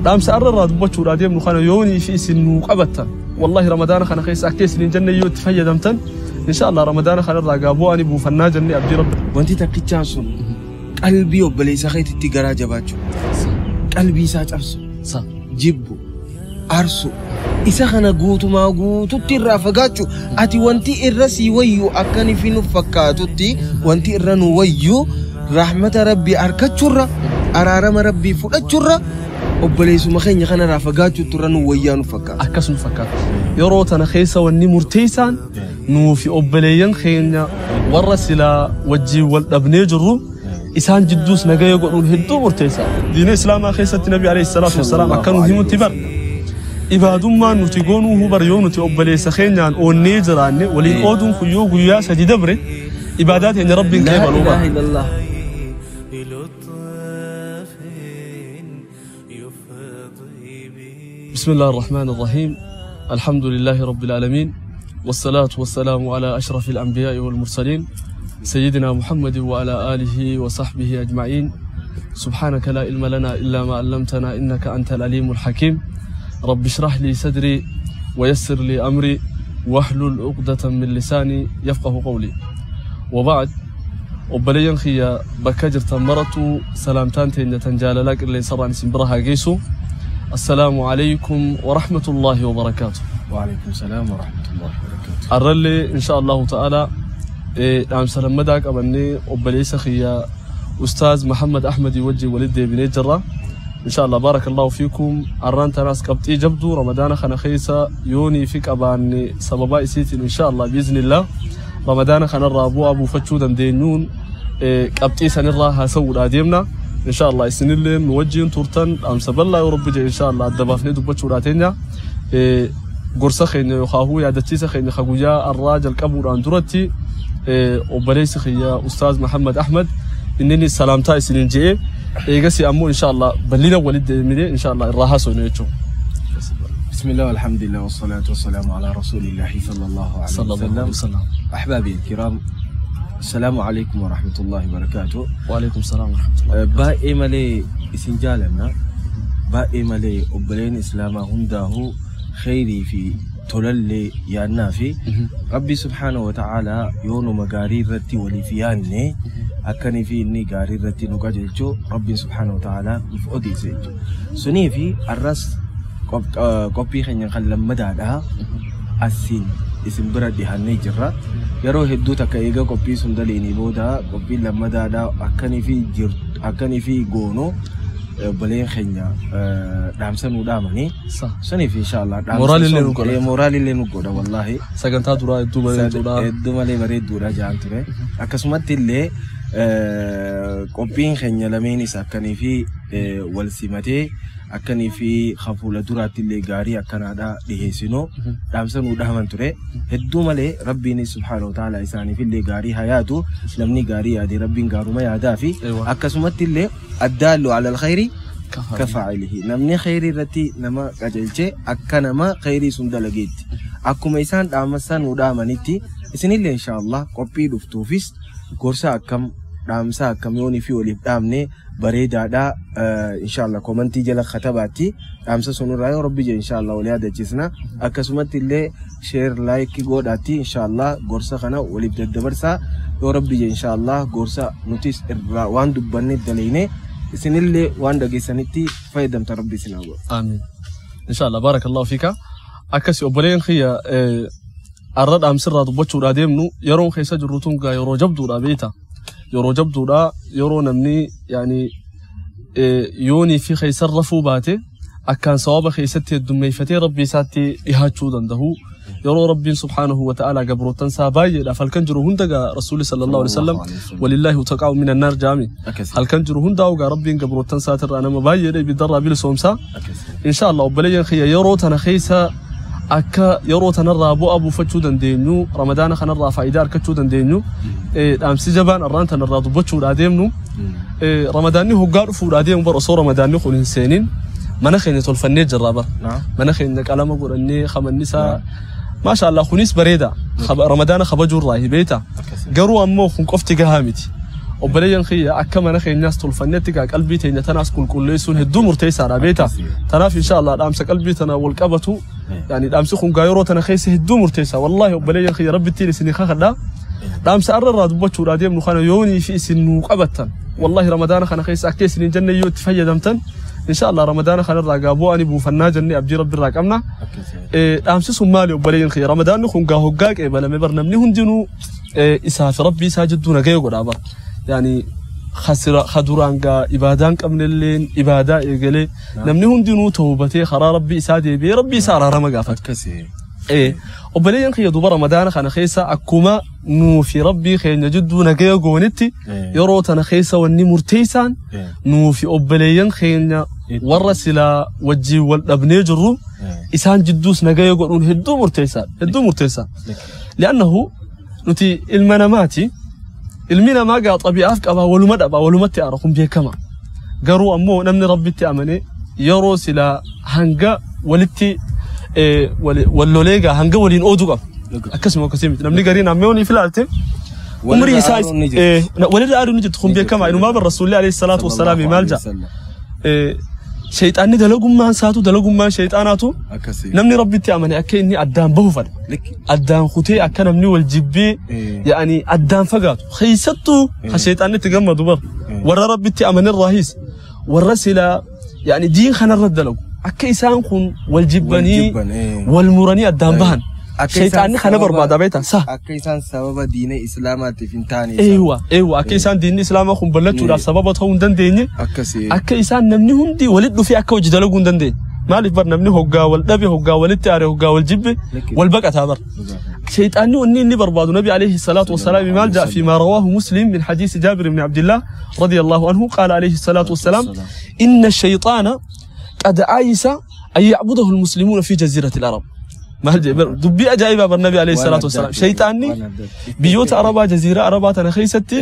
Dhaamsa arra irraa dubbachuudhaa deemnu kana yoonii fi isin nuu qabattan wallahi Ramadaana kana keessa akka isiniin jenne yoo itti fayyadamtan insha Allah Ramadaana kana irraa gaa bu'aa ni buufannaa jennee abdii Rabbi. Wanti takkichaan sun qalbii obboleessa keetitti garaa jabaachuu, qalbii isaa cabsu, jibbu, arsu, isa kana guutumaa guututti irraa fagaachuu. Ati wanti irra sii wayyu akka ni nu fakkaatutti, wanti irra nu wayyu rahmata Rabbii argachuurra, araarama Rabbii fudhachuurra, obboleessuma keenya kanarraa fagaachuutu irra nu wayyaa nu fakkaata. Akkasuma fakkaata. Yeroo tana keessa wanni murteessaan nuu fi obboleeyyan keenya warra silaa wajjin wal dhabnee jirru isaan jidduus nagaya godhuun hedduu murteessaa. Diina Islaamaa keessatti Nabi alayhi salaatu wassalaam akka nu himutti bar ibaadummaan nuti goonuu bar yoo nuti obboleessa keenyaan oonnee jiraanne waliin ooduun kun yoo guyyaa sadi dabre ibaadaa teenya Rabbiin Laa qeebaluu ilaaha bara. illallah. بلطف يفضي به. بسم الله الرحمن الرحيم. الحمد لله رب العالمين، والصلاة والسلام على أشرف الأنبياء والمرسلين سيدنا محمد وعلى آله وصحبه أجمعين. سبحانك لا علم لنا إلا ما علمتنا إنك أنت العليم الحكيم. رب اشرح لي صدري ويسر لي أمري واحلل عقدة من لساني يفقه قولي. وبعد، obboleeyyan kiyya bakka jirtan maratu salaamtaan teenya tan jaalalaa qilleensarraan isin bira haa geessu. Assalaamu alaykum wa rahmatullaahi wa barakaatu. وعليكم السلام ورحمة الله وبركاته. Arrallee insha Allahu ta'ala dhaamsa lammadaa qabannee obboleessa kiyya Ustaaz Muhammad Ahmadii wajjin walitti deebinee jirra. Insha Allah baarakallahu fiikum. Arraan tanaas qabxii jabduu Ramadaana kana keessa yoonii fi qabaanne sababaa isiitiin insha Allah biiznillah Ramadaana kanarraa bu'aa buufachuu dandeenyuun qabxii sanirraa haasa'uudhaa deemna. Insha Allah isinillee nu wajjin turtan dhaamsa bal'aa yoo Rabbi jedhe insha Allah adda baafnee dubbachuudhaa teenya. Gorsa keenya yookaan yaadachiisa keenya ka guyyaa arraa jalqabuudhaan duratti obboleessi kiyya Ustaaz Muhammad Ahmad inni salaamtaa isiniin je'ee eegasii ammoo insha Allah bal'ina walitti deemnee insha Allah irraa haasofne jechuudha. بسم الله والحمد لله والصلاة والسلام على رسول الله صلى الله عليه صلى الله عليه وسلم. وسلم. أحبابي الكرام، السلام عليكم ورحمة الله وبركاته. وعليكم السلام ورحمة الله. Baay'ee malee isin jaalanna. Baay'ee malee obboleen Islaamaa hundaa'uu kheyrii fi tolallee yaannaa fi Rabbi subhaanahu wa ta'aalaa yoo numa gaarii irratti waliif yaanne akkanii fi inni gaarii irratti nu qajeelchu Rabbiin subhaanahu wa ta'aalaa nuuf odeesse jechuudha. Sunii fi arras qophii keenya kan lammadaadhaa asiin isin bira dhiyaannee jirra. Yeroo hedduu takka eega qophii sun daliinii booda qophiin lammadaadhaa akkanii fi jirtu akkanii fi goonoo obboleen keenya dhaamsa nuu dhaamanii suniif insha Allah dhaamsa Moraalillee sun- nu godha. Moraalillee nu godha wallaahi. Sagantaa duraa hedduu bareeduudha. Hedduu malee bareedduudha jaan ture. Akkasumatti illee qophiin keenya lameenis akkanii fi wal simatee akkanii fi fuula duraatti illee gaarii akkanaadha dhiheessinu dhaamsa nuu dhaaman ture. Hedduu malee Rabbiin subhaanahu wa ta'ala isaaniif illee gaarii haa yaadu. Namni gaarii yaade Rabbiin gaaruma yaadaa fi akkasumatti illee addaallu alal khayri kafaa'ilihi. Namni khayrii irratti nama qajeelche akka nama khayrii sun dalageetti. Akkuma isaan dhaamsa nuu dhaamanitti isinillee insha Allah qophii dhuftuufis gorsa akkam dhaamsa akkam yoonii fi waliif dhaamne bareedaadha. Insha Allah komantii jala katabaatti dhaamsa sunirraa yoo Rabbi jedhe insha Allah wal yaadachiisna. Akkasumatti illee share like godhaatti insha Allah gorsa kana waliif daddabarsaa yoo Rabbi jedhe insha Allah gorsa nutis irraa waan dubbanne dalayne isinillee waan dhageessanitti fayyadamta Rabbi isin haa godhu. Amiin. Insha Allah baarakallahu fiika. Akkasi obboleen kiyya arra dhaamsirraa dubbachuudhaa deemnu yeroon keessa jirru tun gaa yeroo jabduudha beekta. Yeroo jabduudha yeroo namni yaani yoonii fi keessan rafuu baate akkaan sawaba keessatti heddummeeffatee Rabbi isaatti dhihaachuu danda'u. Yeroo Rabbiin subhaanahu wa ta'ala gabrootan isaa baay'eedhaaf halkan jiru hunda gaa Rasuulli sallallahu alaihi wasallam walillaahi utaqaa'u minan naar jaami. Halkan jiru hundaa'u gaa Rabbiin gabrootan isaatirraa nama baay'eedha ibiddarraa bilisoomsaa. Insha Allah obboleeyyan kiyya yeroo tana keessa akka yeroo tanarraa bu'aa buufachuu dandeenyu Ramadaana kanarraa faayidaa argachuu dandeenyu dhaamsi jabaan arraan tanarraa dubbachuudhaa deemnu Ramadaanni hoggaa dhufuudhaa deemu bar osoo Ramadaanni kun hin seenin mana keenya tolfannee jirra bar mana keenya qalama godhannee kamanni isaa maasha Allah kunis bareeda Ramadaana kabajuurraa beekta garuu ammoo kun qofti gahaa miti. Obboleeyyan kiyya akka mana keenyaas tolfannetti gaa qalbii teenya tanaas qulqulleessuun hedduu murteessaadha beektaa. Tanaaf inshaallah dhaamsa qalbii tana wal qabatu yaani dhaamsi kun gaa yeroo tana keessa hedduu murteessa. Wallaahi obboleeyyan kiyya rabbittiin isinii kakadha. Dhaamsa arra irraa dubbachuudhaa deemnu kana yoonii fi isin nuu qabattan. Wallaahi ramadaana kana keessa akka isiniin jenne yoo itti fayyadamtan inshaallah ramadaana kanarraa gaa bu'aa ni buufannaa jennee abdii rabbi irraa qabna. Dhaamsi sun maali obboleeyyan kiyya ramadaanni kun gaa hoggaa qeebalame bar namni hundinuu isaa fi rabbii isaa jidduu nagaya godhaa bar. Yaani khasira khaduraan gaa ibaadaan qabnelleen ibaadaa eegalee namni hundinuu tawbatee karaa rabbii isaa deebi'ee rabbii isaa araarama gaafata. Obboleeyyan kiyya duba ramadaana kana keessa akkuma nuu fi rabbii keenya jidduu nagaya goonitti yeroo tana keessa wanni murteessaan nuu fi obboleeyyan keenya warra silaa wajjiin wal dhabnee jirru isaan jidduus nagaya godhuun hedduu murteessaadha. Hedduu murteessaa. Li'annahu nuti ilma namaati. Ilmi namaa gaa xabi'aaf qabaa waluma dhabaa walumatti aara kun beekama. Garuu ammoo namni rabbitti amane yeroo silaa hanga walitti wal lolee gaa hanga waliin ooduu qaba. Akkasuma akkasii miti namni gariin ammoo ni filaalte umrii isaa walirra aaduun ni jirti kun beekama. Inumaa bar rasuulli alayhi salaatu wassalaam maal ja'a? Shayxaanni dalagummaan isaatu dalagummaan shayxaanaatu namni rabbitti amane akka inni addaan bahu fedha. Addaan kutee akka namni wal jibbee yaani addaan fagaatu. Keessattuu ka shayxaanni itti gammadu bar warra rabbitti amanirraahis warra silaa yaani diin kanarra dalagu akka isaan kun wal jibbanii wal muranii addaan bahan. Shayxaanni kana barbaada beektaa sa. Akka isaan sababa diina islaamaatiif hin taane. Eewa eewa akka isaan diinni islaamaa kun bal'achuudhaaf sababa ta'uu hin dandeenye. Akka isaan namni hundi walitti dhufee akka hojii dalaguu hin dandeenye. Maaliif bar namni hoggaa wal dhabe hoggaa walitti aare hoggaa wal jibbe wal baqataa bar. Shayxaanni wanni inni barbaadu nabi alayhi salaatu wassalaam maal ja'a fi maa rawaahu muslim min hadiisi jaabir ibn abdillah radiyallahu anhu qaala alayhi salaatu wassalaam inna shayxaana qad ayisa an yacbudahu almuslimuuna fi jaziirati al-arab. Maal jee dubbii ajaa'ibaa bar nabi alayhi salaatu wassalaam shayxaanni biyyoota arabaa jaziiraa arabaa tana keessatti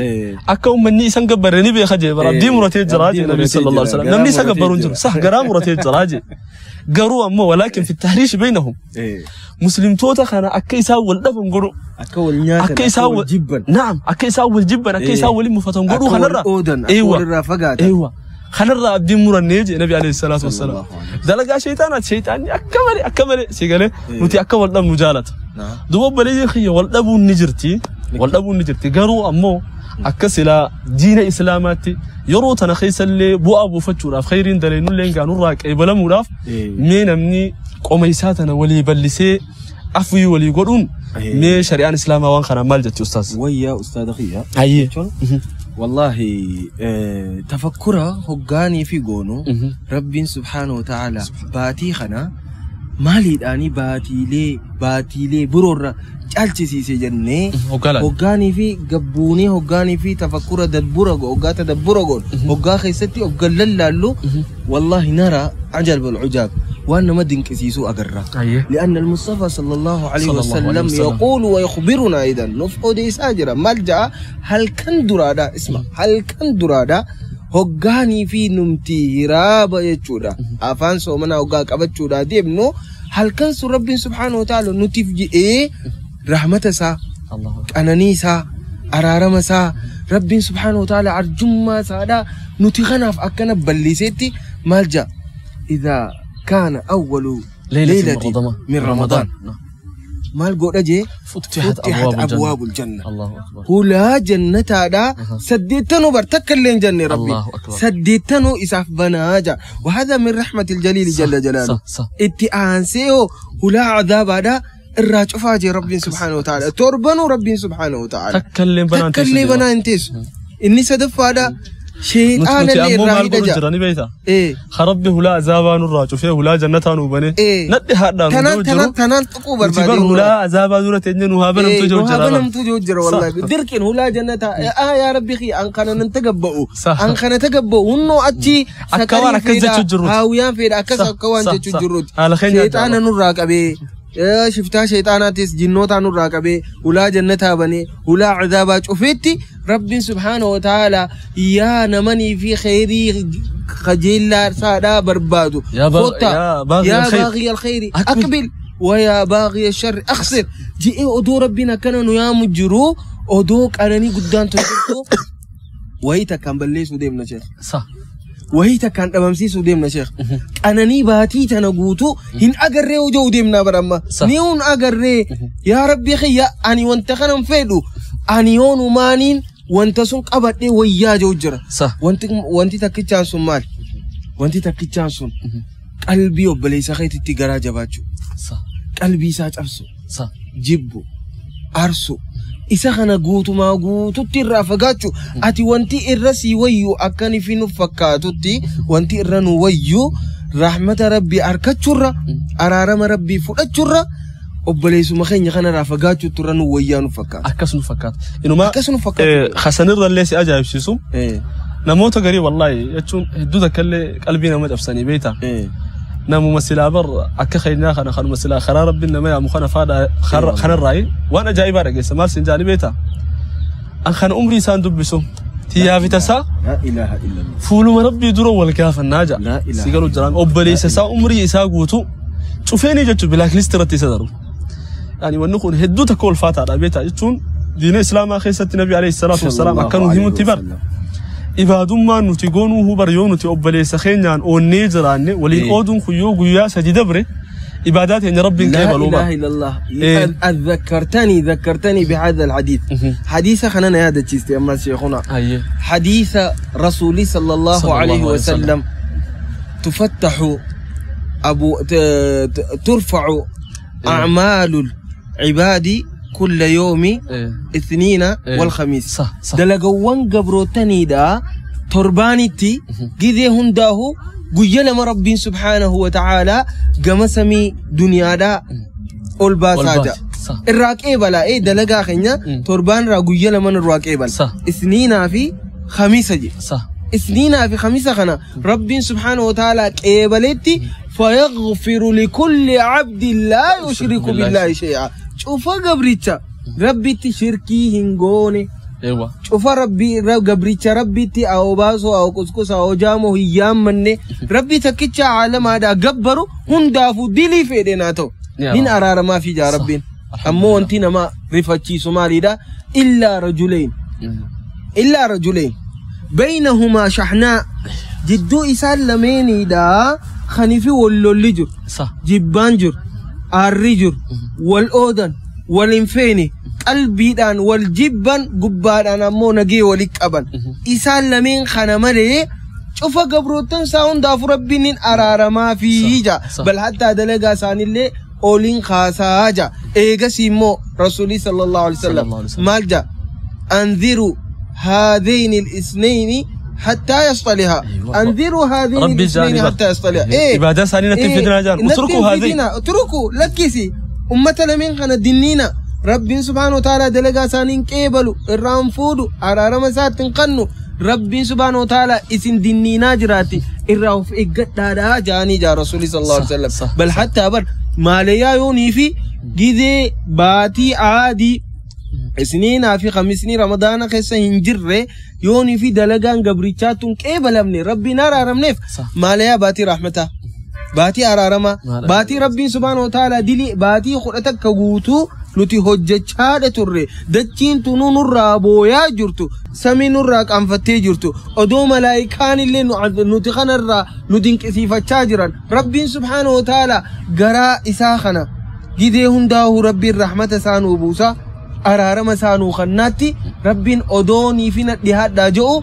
akka uummanni isan gabbarre ni beeka jee bar abdii muratee jira jee nabi sallallahu alaihi wasallam namni isa gabbaru hin jiru sah garaa muratee jira jee garuu ammoo walaakin fi tahriish baynahum muslimtoota kana akka isaan wal dhaban godhu akka wal nyaatan akka isaan wal jibban naam akka isaan wal jibban akka isaan waliin mufatan godhuu kanarra oodan akka walirraa fagaatan eewa kanarraa abdiin murannee jee nabi alayhi salaatu wassalaam dalagaa shayxaanaati shayxaanni akka malee akka malee si galee nuti akka wal dhabnu jaalata duuba obboleeyyan kiyya wal dhabuun ni jirti wal dhabuun ni jirti garuu ammoo akka silaa diina islaamaatti yeroo tana keessallee bu'aa buufachuudhaaf khayriin daleennullee gaanurraa qeebalamuudhaaf mee namni qoma isaa tana walii bal'isee afwii walii godhuun mee shari'aan islaamaa waan kanaan maal jetti ustaaz? Wayyaa ustaada kiyya. Ayyee. Wallahi tafakkura hoggaanii fi goonu rabbiin subhaanahu wa ta'ala baatii kana maaliidhaanii baatiilee baatiilee biroorra caalchisiise jennee hoggaanii fi gabbuunee hoggaanii fi tafakkura dabbura hoggaa tadabbura goon hoggaa keessatti hoggan lallaallu wallahi nara ajalb alcujaab waan nama dinqisiisuu agarra. لأن المصطفى صلى الله عليه وسلم يقول ويخبرنا أيضا نفقد إساجرا ملجأ هل كان درادا اسمع هل كان درادا hoggaanii fi numti hiraaba jechuudha. Afaan soomanaa hoggaa qabachuudha deemnu halkan sun rabbiin subhaanahu wa ta'ala nutiif jedhee rahmata isaa qananii isaa araarama isaa rabbiin subhaanahu wa ta'ala arjummaa isaadha nuti kanaaf akkana bal'iseetti maal ja'a idhaa kaana awwalu leelati min ramadaan maal godha jee فتحت أبواب الجنة hulaa jannataadha saddeettanuu bar takka illee hin jenne rabbi saddeettanuu isaaf banaa jaa وهذا من رحمة الجليل جل جلاله itti aansee hoo hulaa cadaabaadha irraa cufaa jee rabbiin subhaanahu wa ta'ala torbanuu rabbiin subhaanahu wa ta'ala takka illee banaa hin teessu inni sadaffaadha Nuti ammoo maal godhu jira ni beektaa? Rabbi hulaa azaabaa nurraa cufee hulaa jannataa nuu banee nadhi haadhaan nu jiru. Tanaan tuquu barbaade. Nuti bar hulaa azaabaa dura teenye nu haa banamtu jiru jira. Nu haa banamtu jiru jira wallahi. Dirqin hulaa jannataa ah yaa rabbi kii an kana nan tagabba'u an kana tagabba'u hunnoo achi akka waan akkas jechuu jirruti. Haawiyaan fedha akkas akka waan jechuu jirruti. Sheexaana nurraa qabee shiftaa sheexaanaatis jinnootaa nurraa qabee hulaa jannataa banee hulaa azaabaa cufeetti rabbiin subhaanahu wa ta'ala yaa namanii fi khayrii qajeellaa isaadhaa barbaadu. Yaa baagii alkhayri aqbil wayaa baagii sharri aqsir ji'ee odoo rabbiin akkana nu yaamu jiru odoo qananii guddaan tolchuu Wayii takkaan balleessuu deemna sheekh. Sa. Wayii takkaan dhabamsiisuu deemna sheekh. Qananii baatii tana guutuu hin agarree hojii deemnaa bara amma. Sa. Ni hun agarree yaa rabbi kiyya ani wanta kana hin fedhu ani yoonumaaniin wanta sun qabadhee wayyaa jiru jira. Sa. Wanti takkichaan sun maali? Wanti takkichaan sun qalbii obboleessa keetitti garaa jabaachuu, Sa. qalbii isaa cabsu, Sa. jibbu, arsu, isa kana guutumaa guututti irraa fagaachuu. Ati wanti irra sii wayyu akka fi nu fakkaatutti wanti irra nu wayyu rahmata rabbii argachuurra araarama rabbii fudhachuurra obboleessuma keenya kanarraa fagaachuutu irra nu wayyaa nu fakkaata. Akkas nu fakkaata. Inuma Akkas nu fakkaata. Hasanirra illee si ajaa'ibsiisu. Namoota garii wallaahi jechuun hedduu takka illee qalbii nama cabsanii beektaa. Namuma silaa bar akka keenyaa kana kanuma silaa karaa rabbiin nama yaamu kana faadha kanarraayi waan ajaa'ibaa dhageessa maal siin jaani beektaa. An kana umrii isaan dubbisu tiyyaa fi tasaa Laa ilaaha illallah. fuuluma rabbii dura wal gaafannaa ja'a. Laa ilaaha Si galuu jiraan obboleessa isaa umrii isaa guutuu cufeenii jechuun black list irratti isa darbu. Yaani wanni kun hedduu takka ulfaataadha beektaa jechuun diina islaamaa keessatti nabi alayhi salaatu wassalaam akka nu himutti bar. Ibaadummaan nuti goonuu hubar yoo nuti obboleessa keenyaan oonnee jiraanne waliin ooduun kun yoo guyyaa sadi dabre ibaadaa teenya rabbiin لا qeebaluu إله bara. إلا الله. إيه. ذكرتني بهذا الحديث. حديث خنانا يا دتشيستي أما شيخنا. Hayyee. حديث رسولي صلى الله صلى الله عليه عليه وسلم تفتح أبو ترفع أعمال العباد كل يوم اثنين والخميس. Sa sa. Dalagawwan gabrootaniidha torbaanitti gizee hundaahu guyya lama rabbiin subhaanahu wa ta'aalaa gama samii duniyaadhaa ol Ol baasaa baase. ja'a. Sa. Irraa qeebala dalagaa keenya torbaan irraa guyya lama irraa qeebala. Sa. Isniinaa fi khamiisa jedhe. Sa. Isniinaa fi khamiisa kana rabbiin subhaanahu wa ta'aalaa qeebaletti fayaghfiru likulli abdin laa yushriku billaahi shay'a. Cufa gabricha rabbitti shirkii hin goone. Eewwa. Cufa rabbii gabricha rabbitti awoo baasoo awoo qusqusa awoo jaamoo hin yaammanne rabbii takkicha caalamaadhaa gabbaru hundaafuu dilii fedhe naa ta'u. Ni Nin araarama. araaramaa fi jaa rabbiin. Ammoo wanti nama rifachiisu maalidha? Illaa rajuleyn. Illaa rajuleyn. Baynahumaa shahnaa. Jidduu isaan lameeniidha kanifi wal lolli jiru. Sa. Jibbaan jiru. Aarri jiru. Wal oodan. Wal hin feene. Qalbiidhaan wal jibban gubbaadhaan ammoo nagee walitti qaban. Isaan lameen kana malee cufa gabroottan isaa hundaafuu rabbiin nin araaramaa fi ja. Sa. Bal hattaa dalagaa isaanillee oliin kaasaa ja. Eegasii immoo Rasuulii sallallahu alaihi wasallam Sallallahu alaihi wasallam. maal ja? Anziru haadhayni al-isnayni hattaa yasxalihaa. Aywa. Anziru haadhayni Rabbi al-isnayni jaani bar. hattaa yasxalihaa. Ibaadaa isaanii natti hin fidinaa jaan. Natti Utrukuu hin haadhayn. fidinaa. Utrukuu lakkisi. Ummata lameen kana dinniina. Rabbiin subhaanahu wa ta'aalaa dalagaa isaanii hin qeebalu, irraa hin fuudhu, araarama isaatti hin qannu. Rabbiin subhaanahu wa ta'aalaa isin dinniinaa jiraatti irraa of eeggadhaadhaa jaanii jaa Rasuulli sallallahu alaihi wasallam. Sa- Bal hattaa bar maalayaa yoonii fi gizee baatii aadii isniinaa fi khamisnii ramadaana keessa hin jirre yoonii fi dalagaan gabrichaatu hin qeebalamne rabbiin araaramneef Sa. maalayaa baatii rahmataa baatii araaramaa Maal baatii rabbiin subhaanahu wa ta'aalaa dilii baatii 11 guutuu nuti hojjechaadha turre dachiin tunuu nurraa booyaa jirtu samii nurraa qaanfattee jirtu odoo malaayikaan illee nuti kanarraa nu dinqisiifachaa jiran rabbiin subhaanahu wa ta'aalaa garaa isaa kana gidee hundaa'uu rabbiin rahmata isaa nuu buusa araarama isaa nuu kannaatti rabbiin odoonii fi nadhihaadhaa jedhu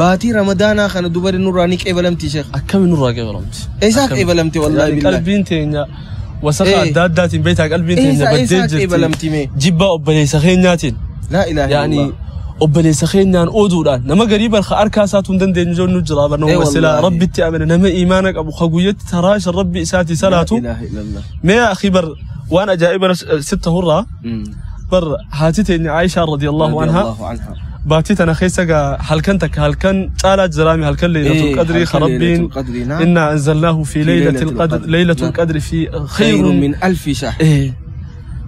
baatii ramadaanaa kana dubari nurraa ni qeebalamti sheekh. Akkami nurraa qeebalamti? Eessaa qeebalamti wallaahi Yaani billahi. qalbiin teenya wasaqa Eh. adda addaatiin beektaa qalbiin teenya Eessaa baddee eessaa jirti. qeebalamti mee? Jibbaa obboleessa keenyaatiin. Laa ilaaha Yaani illallah. obboleessa keenyaan ooduudhaan nama garii barka harkaa isaatu hin dandeenyu jennu jira Eh, barnuma silaa wallaahi. rabbitti amane nama imaana qabu ka guyyatti taraasha rabbi isaati salaatu. Laa ilaaha illallah. Mee akhi bar waan ajaa'iba sitta hurraa bar haati teenya Aishaa radiyallahu anhaa Radiyallahu anha. baatii tana keessa gaa halkan takka halkan caalaa jiraami halkan laylatul Eh, qadri halkan rabbiin laylatul qadri, naam. inna anzalnaahu fi laylatil laylatil qadr qadr, laylatul naam. qadri fi خير khayrun من ألف شهر. Eh,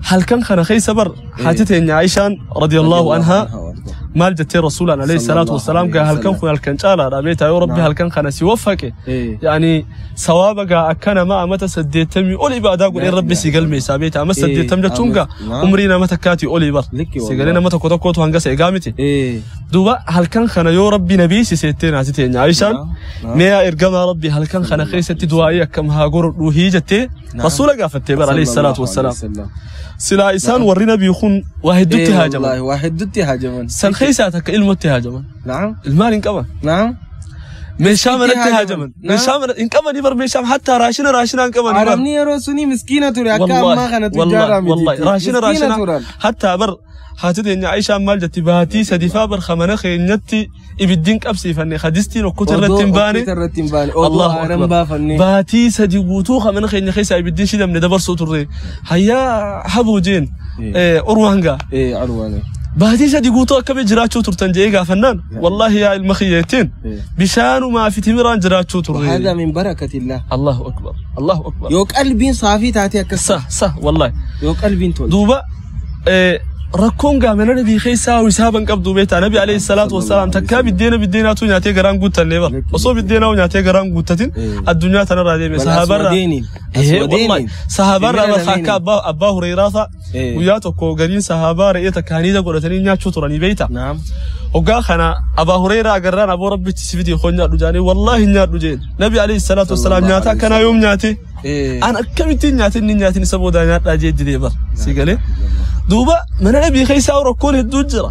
halkan kana keessa bar haati teenya Aishaan radiyallahu anhaa وأرضاها. Maal jettee rasuulaan alayhi salaatu wassalaam gaa halkan kun halkan caalaadha beektaa yoo rabbi halkan kana si waffaqe yaani sawaaba gaa akka nama amata 80 ol ibaadaa godhee rabbi si galmeessaa beektaa ama 80 jechuun gaa umrii nama takkaatii olii bar si galee nama tokko tokkootu hanga isa egaa miti. Duuba halkan kana yoo rabbi na beeksisettee naati teenya Aishaan mee yaa ergamaa rabbi halkan kana keessatti du'aa'ii akkam haa godhudhu hii jettee rasuula gaafattee bar alayhi salaatu wassalaam. Silaa isaan warri nabii kun waa hedduutti haajaman. Waa hedduutti haajaman. San keessaa takka ilmotti haajaman. Ilmaan hin qaban. Meeshaa manatti haajaman. Meeshaa mana hin qabanii bar meeshaa hatta raashina raashina hin qabanii bar. Arabni yeroo suni miskiina ture akka ammaa kana tujjaaraa miti. Raashina raashina hatta bar haati teenya Aishaan maal jetti baatii sadifaa bar mana keenyatti ibiddiin qabsiifanne hadistiin okkota irratti hin baane. Allahu akbar. Baatii sadi guutuu mana keenya keessa ibiddiin shidamne dabarsuu turre. Hayyaa haboo jeen urwaan gaa. Baatii sadi guutuu akkamii jiraachuu turtan jedhee gaafannaan wallaahi yaa ilma kiyya jetteen bishaanumaa fi timiraan jiraachuu turre. وهذا من بركة الله. Allahu akbar. Allahu akbar. Yoo qalbiin saafii taate akkas. Sa sa wallaahi. Yoo qalbiin tolte. Duuba rakkoon gaamana nabii keessaa hisaaban qabdu beektaa nabi alayhi salaatu wassalaam takkaa biddeena biddeenaatu nyaatee garaan guuttannee bar osoo biddeenaa nyaatee garaan guuttatin addunyaa tanarraa deeme sahabarraa sahabarraa bar akka abbaa Hureyraa fa'a guyyaa tokko gariin sahabaa re'ee takka haniida godhatanii nyaachuu turanii beektaa. Hoggaa kana Abaa Hureyraa agarraan aboo rabbichi si fidee koo nyaadhu jaanii wallaahi nyaadhu jeen nabi alayhi salaatu wassalaam nyaata akkanaa yoom nyaate an akkamittiin nyaatin inni nyaatin isa boodaa nyaadhaa jee didee bar si galee. Duuba mana nabii keessaa rakkoon hedduu jira.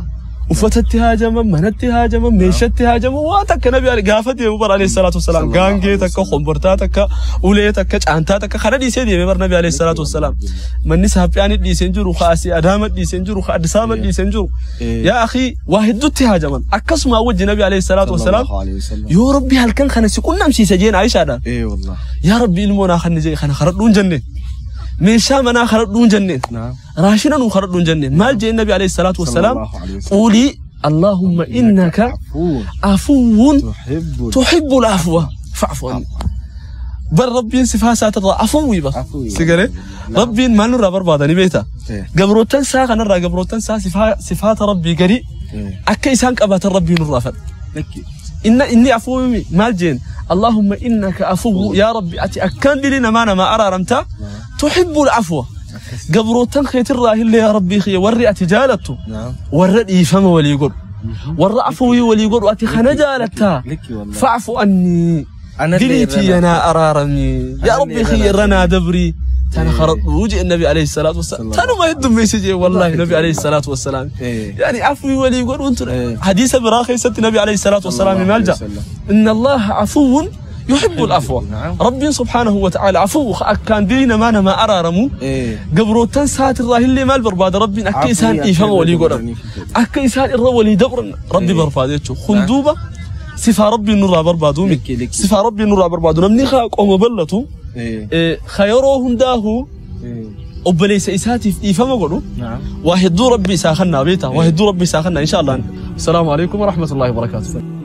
Uffatatti haajaman, manatti haajaman, meeshatti haajaman waan takka nabii gaafa deemu bar alayhi salaatu wassalaam gaangee takka, hombortaa takka, ulee takka, caantaa takka kana dhiisee deeme bar nabii alayhi salaatu wassalaam. Manni saaphiyaanii dhiisee hin jiru, kaasii Adaama dhiisee hin jiru, Addis Ababa dhiisee hin jiru. Yaa akhii waa hedduutti haajaman. Akkasuma wajji nabii alayhi salaatu wassalaam yoo rabbi halkan kana si qunnamsiise jeen Aishaadhaan. Yaa rabbi ilmoo naa kanni jee kana karadhuun jenneen. Meeshaa manaa karadhuun jenneen. Raashina nuu karadhuun jenneen. Maal jeen nabi alayhi salaatu wassalaam quulii Allahumma innaka afuwwun tuhibbul afwa fa'fu anni. Bar rabbiin sifaa isaatirraa afuwwi bar. Si galee rabbiin maal nurraa barbaadanii beektaa? Gabrootan isaa kanarraa gabrootan isaa sifaata rabbii garii akka isaan qabaatan rabbii nurraa fedha. Inni afuwwi maal jeen Allahumma innaka afuwwu yaa rabbi ati akkaan dilii namaa namaa araaramtaa tuhibbul afwa. Gabrootan keetirraa illee yaa rabbii kiyya warri ati jaalattu warra dhiifama walii godhu warra afuwwii walii godhu ati kana jaalattaa fa'fu anni diliitii yanaa araaramni yaa rabbii kiyya irra naa dabrii tana karadhuu jee nabi alayhi salaatu wassalaam tanuma heddummeesse jee wallaahi nabi alayhi salaatu wassalaam yaani afuwwii walii godhuun ture hadiisa biraa keessatti nabi alayhi salaatu wassalaam maal jaa inna allaha afuwwun يحب العفو. ربي سبحانه وتعالى عفو كان دينا ما أنا ما أرارمو قبروتان ساتر الله اللي مال برباد ربي أكي إنسان إيفهم ولي قرب أكي إنسان إرى ولي دبر ربي برباد خندوبة صفة ربي نور بربادو صفة ربي نور بربادو نمني خاك أم بلتو خيروهم داهو وبليس إساتي إيفهم قولوا واحد ربي ساخنا بيته واحد ربي ساخنا إن شاء الله. السلام عليكم ورحمة الله وبركاته.